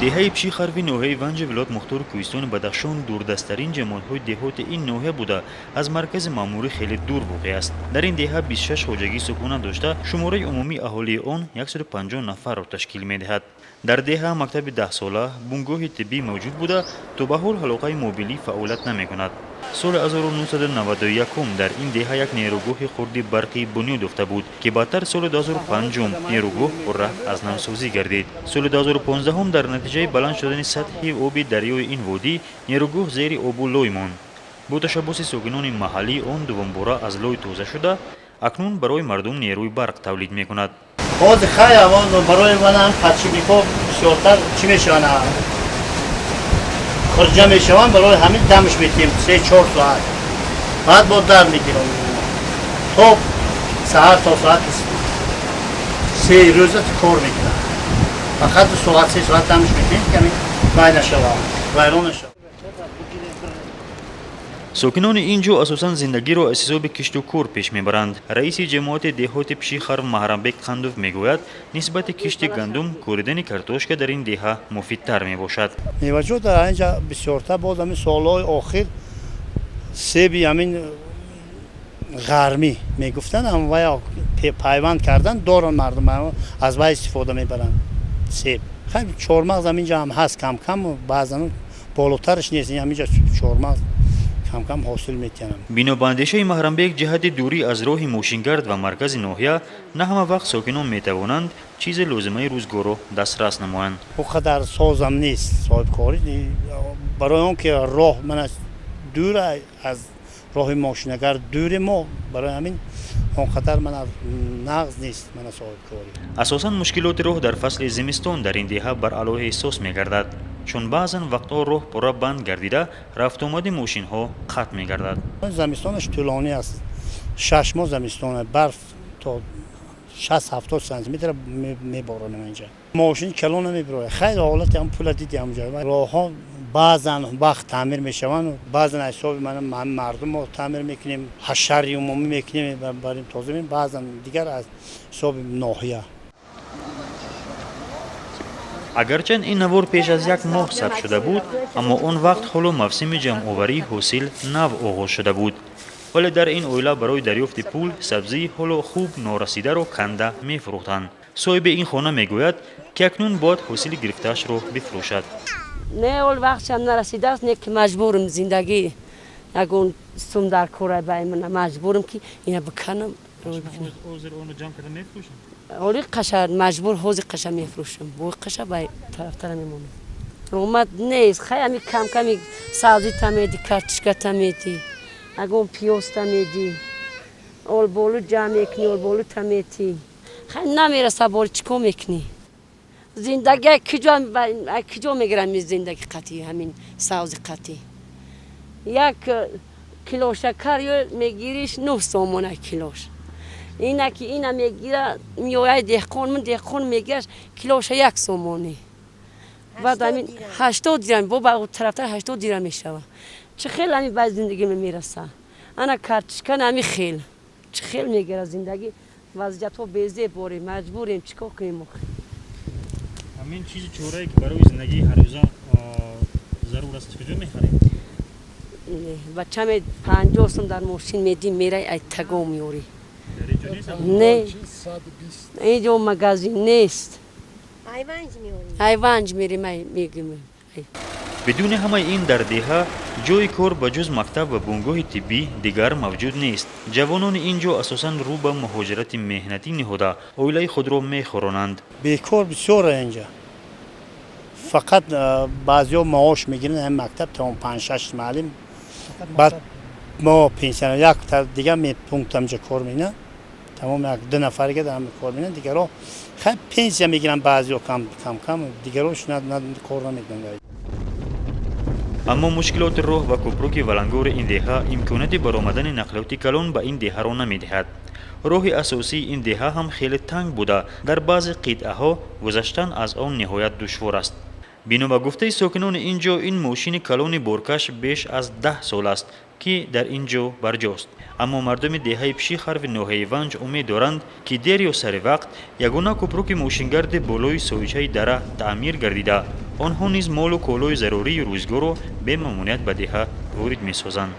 Деҳаи Пшихарви ноҳияи Ванҷи вилоят мухтори кӯҳистони Бадахшон дурдасттарин ҷамоатҳои деҳоти ин ноҳия буда, аз маркази маъмурӣ хеле дур воқеъ аст. Дар ин деҳа 26 хоҷагӣ сукунат дошта, шумораи умумии аҳолии он 150 нафарро ташкил медиҳад. Дар деҳа мактаби 10-сола, бунгоҳи тиббӣ мавҷуд буда, то ба ҳол ҳалоқаи мобилӣ фаъолият намекунад. Соли 1991 дар ин деҳа як нерӯгоҳи хурди барқӣ бунёд ёфта буд, ки баъдтар соли 2005 нерӯгоҳ пурра аз навсозӣ гардид. Соли 2015 дар натиҷаи баланд шудани сатҳи оби дарёи ин водӣ нерӯгоҳ зери обу лой монд. Бо ташаббуси сокинони маҳаллӣ он дуввумбора аз лой тоза шуда, акнун барои мардум нерӯи барқ тавлид мекунад. Ҳозир хай барои манам подшипникҳо бисёртар чӣ мешаванд, хурҷа мешаванд, барои ҳамин дамш метиҳем 3-4 соат, баъд бо дар мегирам то саҳар, то соати 3 рӯза кор мекунам. Фақат 2 соат, 3 соат дамш метиҳем, ками вай нашавад, вайрон нашавад. Сокинони ин ҷо асосан зиндагиро аз ҳисоби кишту кор пеш мебаранд. Раиси ҷамоати деҳоти Пшихарв Маҳрамбек Қандов мегӯяд, нисбати кишти гандум коридани картошка дар ин деҳа муфидтар мебошад. Меваҷот дар инҷа бисёртар боз ҳамин солҳои охир себи ҳамин ғармӣ мегуфтанд, вай пайванд кардан доранд мардум, аз вай истифода мебаранд. Себ чормағз ҳаминҷа ҳам ҳаст кам-кам, баъзан болотараш нест, ҳаминҷа чормағз кам-кам ҳосил метиҳанд. Бино ба андешаи Маҳрамбек, ҷиҳати дурӣ аз роҳи мошингард ва маркази ноҳия на ҳама вақт сокинон метавонанд чизи лозимаи рӯзгорро дастрас намоянд. Он қадар созам нест соҳибкорӣ, барои он ки роҳ мана дур, аз роҳи мошинагард дури мо, барои ҳамин он қадар мана нағз нест мана соҳибкорӣ. Асосан мушкилоти роҳ дар фасли зимистон дар ин деҳа баръало эҳсос мегардад, чун баъзан вақтҳо роҳ пурра банд гардида, рафтуомади мошинҳо қатъ мегардад. Замистонаш тӯлонӣ аст, 6 моҳ замистон, барф то 60-70 сантиметр меборад инҷа. Мошин калон намебирояд. Хайр, ҳолати ҳам пула диди ҳамҷо. Роҳҳо баъзан вақт таъмир мешаванд, баъзан ҳисоби мардум мо таъмир мекунем, ҳашари умумӣ мекунем, барем тоза мекунем, баъзан дигар аз ҳисоби ноҳия. Агарчанд ин навор пеш аз як моҳ сабт шуда буд, аммо он вақт ҳоло мавсими ҷамъоварии ҳосил нав оғоз шуда буд. Вале дар ин оила барои дарёфти пул сабзии ҳоло хуб норасидаро канда мефурӯхтанд. Соҳиби ин хона мегӯяд, ки акнун бояд ҳосили гирифтаашро бифурӯшад. Не, ол вақтшам нарасидааст, не ки маҷбурам зиндагӣ ягон сум дар кора баймана маҷбурам ки ина биканам. Оли қаша маҷбур ҳозир қаша мефурӯшам, бо қаша ба тарафтара мемонам. Ромад нест, хай ами кам-ками сабзӣ тамеди, картошка тамеди, ягон пиёз тамеди, олболу ҷамъ мекунӣ, олболу тамети. Хай намераса бол чӣ кор мекунӣ? Зиндагӣ киҷо мегирам зиндагӣ қатъи ҳамин сабзи қатъи. Як кило шакар ё мегириш 9 сомона килош. Ина ки ина мегира меояд деҳқон, ман деҳқон мегираш килоша 1 сомонӣ. Баъд ҳамин 80 дирам, бо ба тарафтар 80 дирам мешава. Чӣ хел ҳамин баъд зиндагӣ мераса? Ана картошка ҳамин хел. Чӣ хел мегира зиндагӣ? Вазъиятҳо безеб борем, маҷбурем, чӣ кор кунем охир? Ҳамин чизи чорае ки барои зиндагии ҳаррӯза зарур аст, куҷо мехарем? Бачаме 50 сом дар мошин медӣ, мерай ай таго меорӣ. Не, инҷо магазин нест. Айванҷ мерем, мегирем. Бидуни ҳамаи ин дар деҳа ҷои кор ба ҷуз мактаб ва бунгоҳи тиббӣ дигар мавҷуд нест. Ҷавонони ин ҷо асосан рӯ ба муҳоҷирати меҳнатӣ ниҳода, оилаи худро мехӯронанд. Бекор бисёр инҷа. Фақат баъзеҳо маош мегиранд, ҳамин мактаб тамом 5-6 муаллим, баъд мо пенсионер, як дигар медпункт ҳамҷа кор мекунанд, тамом 1-2 нафарига дар ҳама кор мекунанд, дигарҳо хай пенсия мегиранд, баъзеҳо кам кам, дигарҳош кор намекунанд. Аммо мушкилоти роҳ ва кӯпруки валангори ин деҳа имконияти баромадани нақлиёти калон ба ин деҳаро намедиҳад. Роҳи асосии ин деҳа ҳам хеле танг буда, дар баъзе қитъаҳо гузаштан аз он ниҳоят душвор аст. Бино ба гуфтаи сокинони ин ҷо, ин мошини калони боркаш беш аз 10 сол аст, ки дар ин ҷо барҷост. Аммо мардуми деҳаи Пшихарви ноҳияи Ванҷ умед доранд, ки дер ё сари вақт ягона кӯпруки мошингарди болои соҳичаи дара таъмир гардида, Онҳо низ молу колои зарурии рӯзгорро бемамоният ба деҳа ворид месозанд.